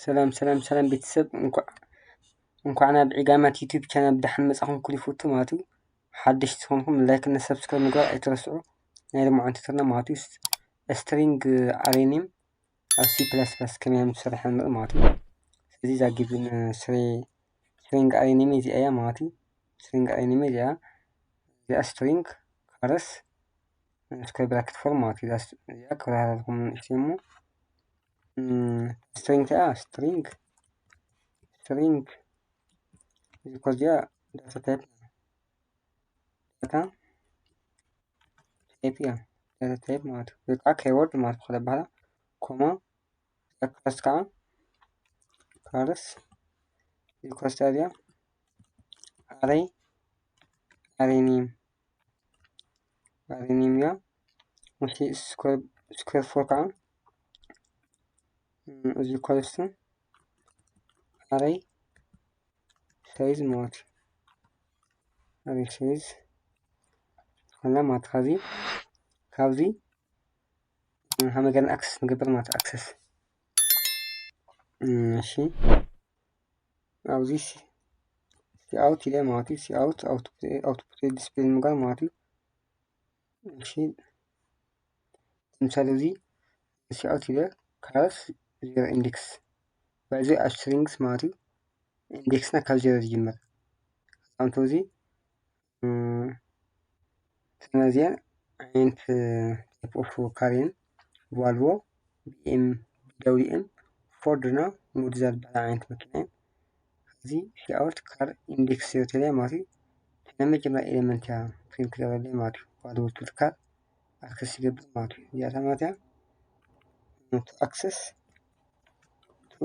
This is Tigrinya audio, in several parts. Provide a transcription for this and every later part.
ሰላም ሰላም ሰላም ቤተሰብ፣ እንኳዕ እንኳዕ ናብ ዒጋማት ዩቲዩብ ቻናል ብደሓን መጻኹም። ኩሉ ይፈቱ ማለት እዩ። ሓደሽቲ ዝኾንኩም ላይክ እና ሰብስክራይብ ምግባር ኣይትረስዑ። ናይ ሎማዓንቲ ትርና ማለት እዩ፣ string array name ኣብ C plus plus ከመይ ከም ዝሰርሕ ንርኢ ማለት እዩ። ስለዚ እዛ ጊቭን string array name እዚኣ እያ ማለት እዩ። string array name እዚኣ እዚኣ string chars square bracket four ማለት እዩ። እዚኣ ክብራራልኩም ንእሽተይ እሞ፣ string እዚኣ string string እዚ ኮ እዚኣ data type data type እያ። data type ማለት እዩ። ወይ ከዓ keyword ማለት ብካልእ ኣበሃህላ ኮማ እዚኣ chars ከዓ chars እዚ ኮ እዚኣ array array name array name እያ። እሺ square square four ከዓ እዚ equals to array size ማለት እዩ። array size ዝኾነ ማለት ካብዚ ካብዚ ሃመገርን access ንገብር ማለት access። እሺ ኣብዚ cout ኢለ ማለት እዩ። cout output display ምግባር ማለት እዩ። እሺ ምሳሌ እዚ cout ኢለ chars zero index ባይዚ ኣብ strings ማለት እዩ። index ና ካብ ዜሮ ዝጅምር ኣንቶ እዚ ስለዚኣ ዓይነት type of car እየን። ቫልቮ፣ ቢኤም፣ ቢደብሊውኤም፣ ፎርድ እና ሞንዛ ዝበሃላ ዓይነት መኪና እየን። እዚ cout car index zero ተለያ ማለት እዩ። ናይ መጀመርያ ኤሌመንት እያ ፕሪንት ገበለ ማለት እዩ። ቫልቮ ትብል car access ይገብር ማለት እዩ። እዚኣታ ማለት እያ to access to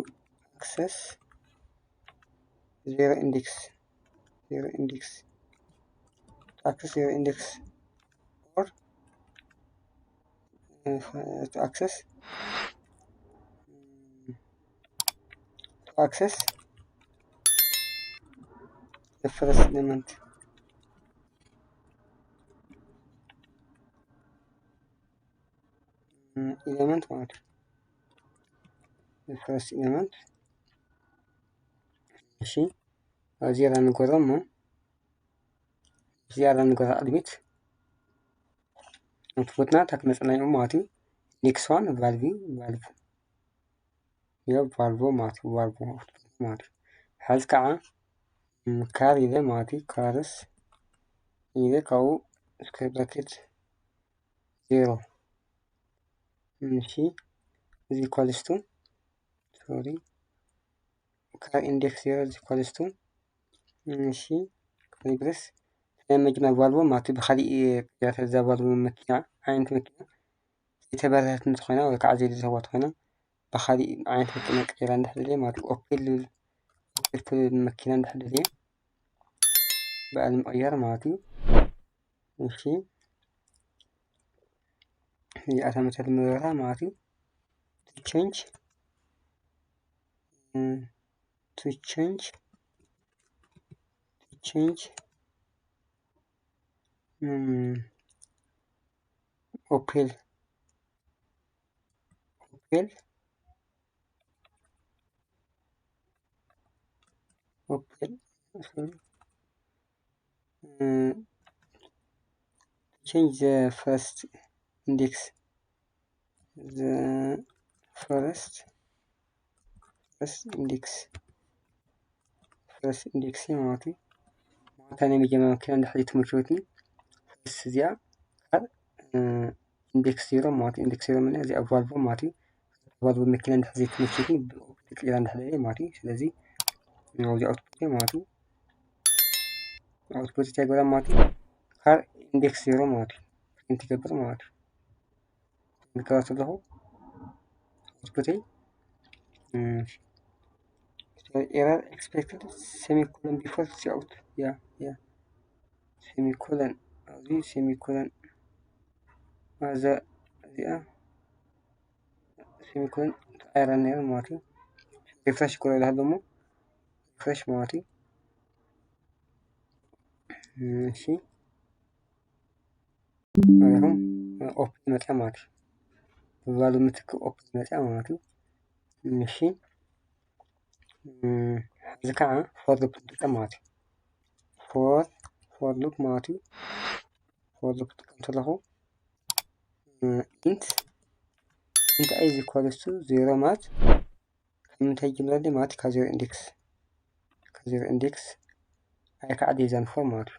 access zero index zero index to access zero index or uh, to access to access the first element element ማለት እዩ። first element እሺ፣ እዚኣ ንጎራ እሞ እዚኣ ንጎራ ቅድሚት ኣውትፑትና ታክ መጽናዩ ማለት እዩ። next one valve valve ዮ valve ማለት እዩ። valve output ማለት እዩ። ሕዚ ከዓ car ኢለ ማለት እዩ። cars ኢለ ካብኡ square bracket zero እሺ እዚ equals to sorry car index zero እዚ equals to እሺ ሪፕሌስ ናይ መኪና ቫልቮ ማለት እዩ። ብካሊእ ቅያር እዛ ቫልቮ መኪና ዓይነት መኪና ዘይተበረህት እንተኮይና ወይ ከዓ ዘይደለዋ ተኮይና ብካሊእ ዓይነት መኪና ቀይራ እንድሕር ደልየ ማለት እዩ። ኦፔል ዝብል ኦፔል ትብል መኪና እንድሕር ደልየ ብኣል ምቕያር ማለት እዩ። እሺ እዚኣ ተመተል ምበራ ማለት እዩ። to change to change to change ኦፔል ኦፔል ኦፔል change the first index the first first index first index ማለት እዩ። ማለት ናይ መጀመርያ መኪና እንድሕር ትምችወትኒ first እዚኣ ካብ index zero ማለት index zero ምን እዚኣ ቫልቮ ማለት እዩ። ቫልቮ መኪና እንድሕር ዘይትምችወትኒ ብኦፕን ቅይራ እንድሕር ማለት እዩ። ስለዚ ኣብዚ ኣውትፑት ማለት እዩ። ኣውትፑት እንታይ ይገብራ ማለት እዩ። car index zero ማለት እዩ። ፕሪንት ይገብር ማለት እዩ። ንከራ ዘለኹ ኣውትፑተይ error expected semicolon before cout ያ ያ semicolon ኣብዚ semicolon ኣዛ እዚኣ semicolon ተቐይራ ነይሩ ማለት እዩ። refresh ክብሎ ይልሃሎ እሞ refresh ማለት እዩ። እሺ ሪኹም ኦፕን መፅያ ማለት እዩ። ብባሉ ምትክ ኦፕን መፅያ ማለት እዩ። እሺ ሕዚ ከዓ for loop ንጥቀም ማለት እዩ። for for loop ማለት እዩ። for loop ንጥቀም ከለኹ int int i is equals to zero ማለት ካብ ምንታይ ይጅምረለይ ማለት ካብ zero index ካብ zero index i ከዓ date than four ማለት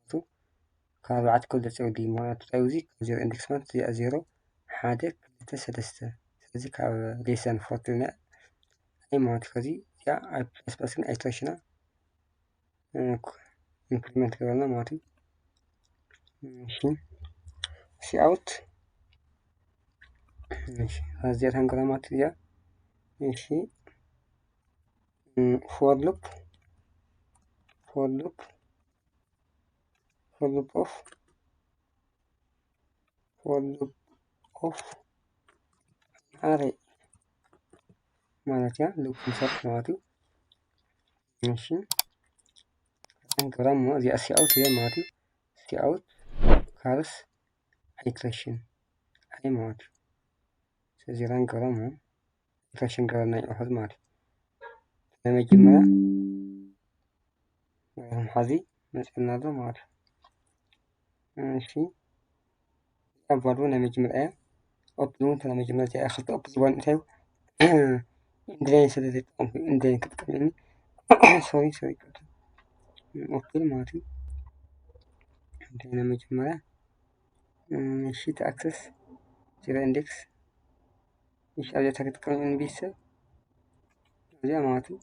እዩ። ካብ ኣርባዕተ ክልተ ፀውዲ ማለት እዩ። እዚ ካብ zero index ማለት እዚኣ ዜሮ ሓደ ክልተ ሰለስተ ስለዚ ካብ date than four ትልና ኣይ ማለት እዩ። ከዚ እዚኣ ኣብ plus plus ግን ኣይትረሽና increment ገበርና ማለት እዩ። እሺ cout እዚኣ ታንገራ ማለት እዚኣ እሺ for loop for loop for loop of for loop of array ማለት እያ። loop ንሰርሕ ማለት እዩ። እሺ ንገብራ እሞ እዚኣ cout እያ ማለት እዩ። cout ካልስ iteration ኣይ ማለት እዩ። ስለዚ ንገብራ እሞ iteration ገበርና ይውሕድ ማለት እዩ። ናይ መጀመርያ ሕዚ መፅና ኣሎ ማለት እዩ። እሺ ኣብ ቫልቭ ናይ መጀመርያ እያ። ኦፕን እውን ናይ መጀመርያ እያ። ክልተ ኦፕን ዝባን እንታይ end line ስለ ዘይጠቀምኩ end line ክጥቀም እኒ sorry sorry ኦፕን ማለት እዩ። እንታይ ናይ መጀመርያ እሺ እቲ access zero index እሺ ኣብዚኣ ክጥቀም እኒ ቤተሰብ እዚኣ ማለት እዩ።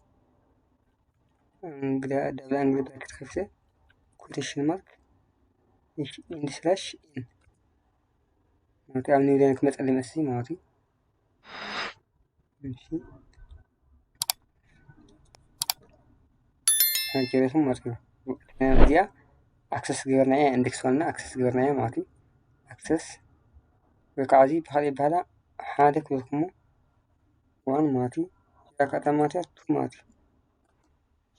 double angle bracket ከፍተ quotation mark end slash in ማለት ኣብ new line ክመፀለይ መስሊ ማለት እዩ። ጀረስም ማለት እዩ። እዚኣ access ገበርናያ index one ና access ገበርናያ ማለት እዩ። access ወይ ከዓ እዚ ብካሊእ ይበሃላ ሓደ ክበልኩሞ one ማለት እዩ። እዚኣ ከዓ ማለት እያ two ማለት እዩ።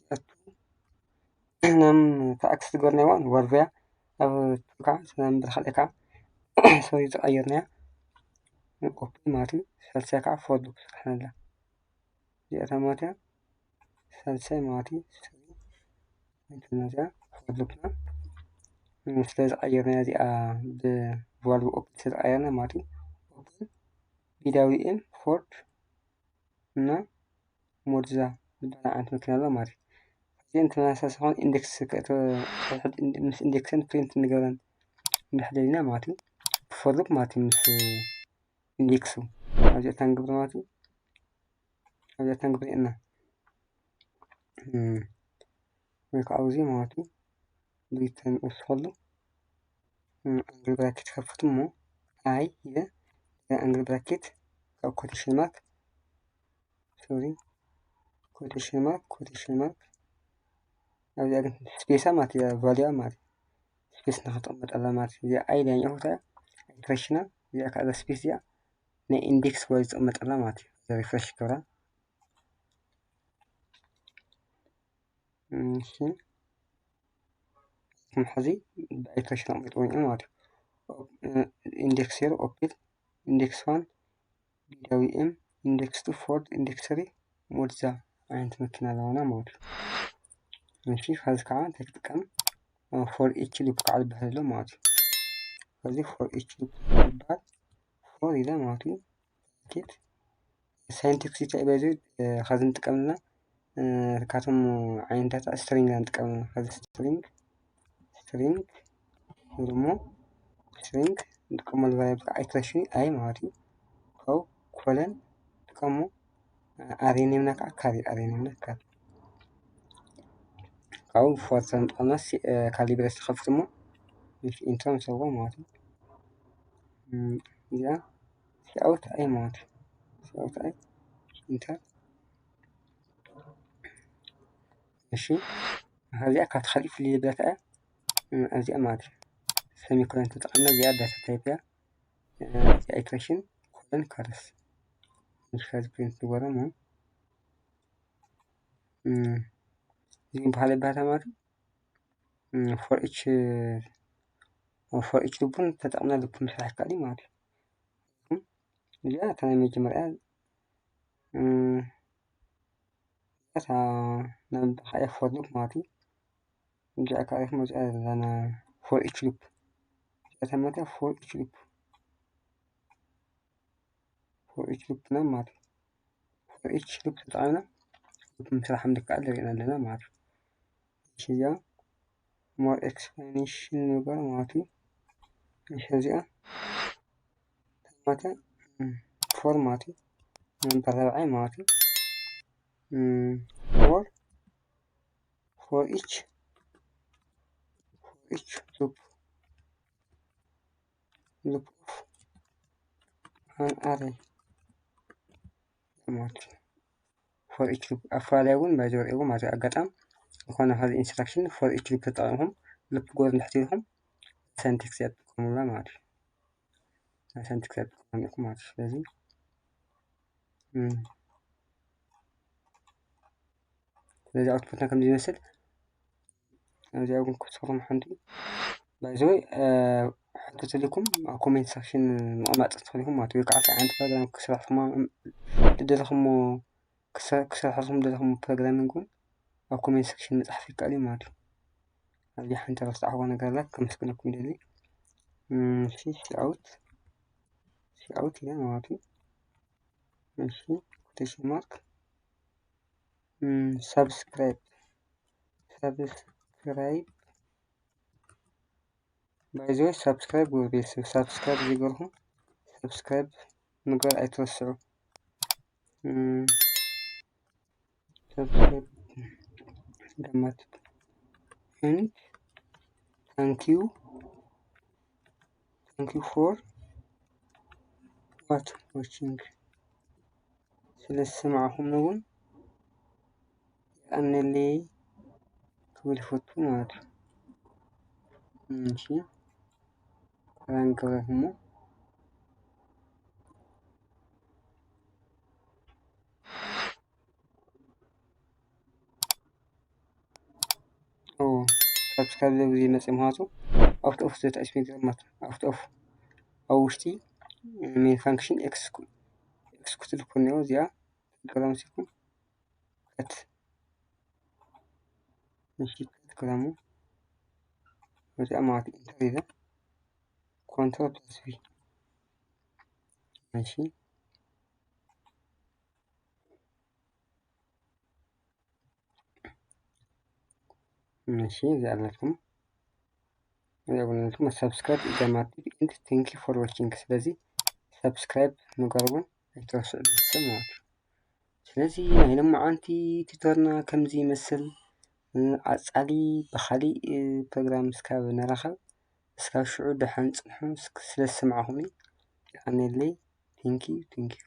እዚኣ two nam ተኣክስ ዝገበርናዮ one ቨርብ እያ። ኣብ two ከዓ ስለምንብል ካልእ ከዓ sorry ዝቐየርናያ copy ማለት እዩ። ሳልሳይ ከዓ for loop ስራሕና ኣላ እዚኣ ማለት እያ። ሳልሳይ ማለት እዩ። እዚኣ for loop ና ስለ ዝቐየርናያ እዚኣ ብ value open ስለ ዝቐየርና ማለት እዩ። open BWM for እና ሞድዛ ዝበሃል ዓይነት መኪና ኣሎ ማለት እዩ። እዚአን ተመሳሳሊ ዝኾኑ index ምስ index ን print ንገብረን እንድሕር ደሊና ማለት እዩ። for loop ማለት እዩ ምስ index ኡ ኣብዚኣ ክንገብር ማለት እዩ። ኣብዚኣ ክንገብር ኢና ወይ ከዓ ኣብዚ ማለት እዩ። ብሪተን ንወስኸሉ angle bracket ከፍት እሞ ኣይ ኢለ angle bracket ካብ quotation mark sorry quotation mark quotation mark ኣብዚኣ ግን space ኣ ማለት እያ value ኣ ማለት space ንክትቕመጠላ ማለት እዩ። እዚኣ ኣይ ዳኛ ቦታ iteration ኣ እዚኣ ከዓ space እዚኣ ናይ index value ትቕመጠላ ማለት እዩ። refresh ክብራ እሺ ሕዚ ብiteration ኣቕሚጥዎ ማለት እዩ። index zero open index one BWM index two for index three ሞድዛ ዓይነት መኪና ኣለና ማለት እዩ። እሺ ከዚ ከዓ እንታይ ክጥቀም for each loop ከዓ ዝበሃል ኣሎ ማለት እዩ። ከዚ for each loop ዝበሃል for ኢለ ማለት እዩ። bracket syntax እንታይ እዩ በዚ ከዚ ንጥቀመልና ካብቶም ዓይነታት string ኢና ንጥቀመልና። ከዚ string string ወይ ድማ string ንጥቀመሉ variable ከዓ iteration ኣይ ማለት እዩ። ካብኡ colon ንጥቀሞ array name ና ከዓ curly array name ና curly ካብኡ for ዘምጣና ካሊ bracket ትኸፍት እሞ enter ንሰዎ ማለት እዩ። እዚኣ cout ኣይ ማለት እዩ። cout ኣይ enter እሺ እዚኣ ካብቲ ካልእ ፍልይ ዝብለታ እያ። እዚኣ ማለት እዩ semicolon ተጠቒምና እዚኣ data type እያ። እዚኣ iteration colon curly እሺ ከዚ print ንገሮ ማለት እዚ በሃለ ባታ ማለት እዩ። for each for each loop ን ተጠቕምና loop ምስራሕ ይከኣል እዩ ማለት እዩ። እዚኣ እታ ናይ መጀመርያ እዚኣ ናብ ብኻያ for loop ማለት እዩ። እዚኣ ከዓ ኢኹም እዚኣ ዘለና for each loop። እዚኣ ተመታ for each loop። For each loop ና ማለት እዩ። For each loop ተጠቒምና loop ምስራሕ ከም ዝከኣል ዘርእየና ኣለና ማለት እዩ። እሺ፣ እዚኣ more explanation ነገር ማለት እዩ። እሺ፣ እዚኣ ተመታ for ማለት እዩ። ነምበር ራብዓይ ማለት እዩ። For for each for each loop loop of an array ማለት እዩ። For each loop ኣፈላለየ እውን ባይዘወር እውን ማለት እዩ። ኣጋጣም ዝኾነ ሓደ instruction for each loop ተጠቒምኩም loop ጎር እንድሕር ኢልኩም syntax እያ ትጥቀሙላ ማለት እዩ። ናይ syntax እያ ትጥቀሙ ኢኹም ማለት እዩ። ስለዚ እም፣ ስለዚ ኣውትፑትና ከምዚ ይመስል። ኣብዚ ኣብ ጎንኩም ሓንቲ ባይዘወይ ሕቶ ተልኩም ኣብ comment section ምቕማጥ ትኽእሉ ኢኹም ማለት ወይ ከዓ እንታይ ዓይነት ፕሮግራም ክስራሕኹም ደለኹሞ ክሰርሐልኩም ደለኹሞ ፕሮግራሚንግ እውን ኣብ comment section ምፅሓፍ ይከኣል እዩ ማለት እዩ። ኣብዚ ሓንቲ ረስዓኹ ነገር ኣላ ከመስግነኩም ይደሊ። እሺ፣ ሲ ኣውት ሲ ኣውት ኢለ ማለት እዩ። እሺ፣ quotation mark subscribe subscribe by the way subscribe ግበሩ ቤተሰብ። subscribe ዘይገርኩም subscribe ምግባር ኣይትረስዑ። subscribe ደማት and thank you thank you for what watching ስለ ዝሰማዕኹም እውን የቐንየለይ ክብል ይፈቱ ማለት እዩ። እሺ ራን ክብረት እሞ ሳብስክራይብ ዘይ ግዜ መፅእ ምክንያቱ ኣውት ኦፍ ዘት ኣይስሜ ገርማት ኣውት ኦፍ ኣብ ውሽጢ ሜን ፋንክሽን ኤክስኩት ልኮ እኒኦ እዚኣ ገርማት ሲኩም ከት እሺ ከት ገርሙ እዚኣ ማለት ኢንተር ኢለ ኮንትሮል ፕላስ ቪ እሺ እሺ እዚኣ ኣለኩም እዚኣ ኣለኩም subscribe is a massive and thank you for watching ስለዚ subscribe ምግባር እውን ኣይትረስዑ ቤተሰብ ማለት እዩ። ስለዚ ናይ ሎማዓንቲ ቲቶርና ከምዚ ይመስል። ኣጻሊ ብኻሊእ ፕሮግራም እስካብ ንራኸብ እስካብ ሽዑ ደሓን ጽንሑ። ስለ ዝሰማዕኹምኒ የቐንየለይ። Thank you thank you።